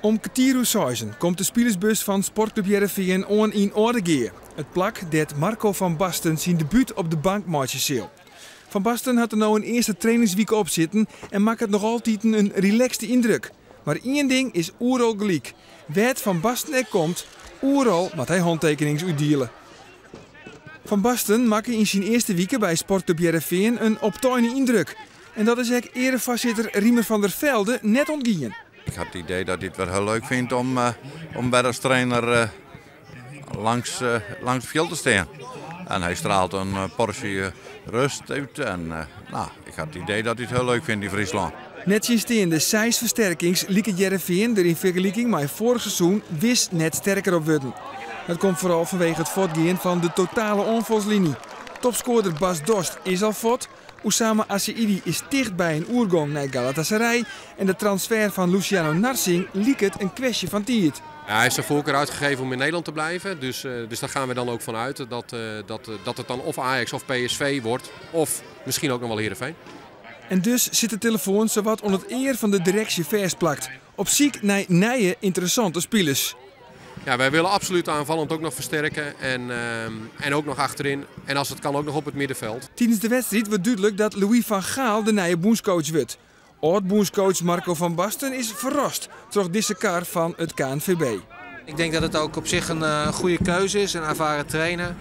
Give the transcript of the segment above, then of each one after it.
Om kertier oer seizen komt de spilersbus fan Sportklup Hearrenfean oan yn Aldegea. It plak dêr't Marco van Basten syn debút op de bank meitsje sil. Van Basten hat der no in earste trainingswike op sitten en makket noch altiten in relaxte yndruk. Mar ien ding is oeral gelyk. Wêr't Van Basten ek komt, oeral moat hy hantekenings útdiele. Van Basten makke yn syn earste wike by Sportklup Hearrenfean in opteine yndruk. En dat is ek earefoarsitter Riemer van der Velde net ûntgien. Ik ha it idee dat hy it wer hiel leuk fynt om, eh, om wer as trainer eh, langs, eh, langs it fjild te stean. En hy straalt in porsje rêst út. En nou, ik ha it idee dat hy it hiel leuk fynt yn Fryslân. Nettsjinsteande seis fersterkings liket Hearrenfean der yn fergeliking mei foarich seizoen wis net sterker op wurden. Dat komt foaral fanwege it fuortgean fan de totale oanfalsliny. Topskoarder Bas Dost is al fuort. Oussama Assaidi is ticht by in oergong nei Galatasaray. En de transfer fan Luciano Narsingh liket in kwestje fan tiid. Ja, hij heeft zijn voorkeur uitgegeven om in Nederland te blijven. Dus, dus daar gaan we dan ook van uit dat, dat, dat het dan of Ajax of PSV wordt. Of misschien ook nog wel Heerenveen. En dus sit de telefoan sawat oan it ear fan de direksje fêstplakt. Op syk nei nije ynteressante spilers. Ja, wij willen absoluut aanvallend ook nog versterken. En, en ook nog achterin. En als het kan ook nog op het middenveld. Tidens de wedstriid wurdt dúdlik dat Louis van Gaal de nije bûnscoach wurdt. Âld-bûnscoach Marco van Basten is ferrast troch dizze kar fan it KNVB. Ik denk dat het ook op zich een goede keuze is, een ervaren trainer.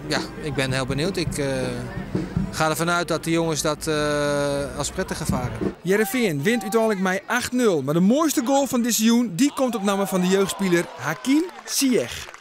Ja, ik ben heel benieuwd. Ik ga ervan uit dat de jongens dat als prettig ervaren. Hearrenfean wint úteinlik mei 8-0, mar de moaiste goal fan dizze jûn dy komt op namme fan de jeugdspiler Hakim Ziyech.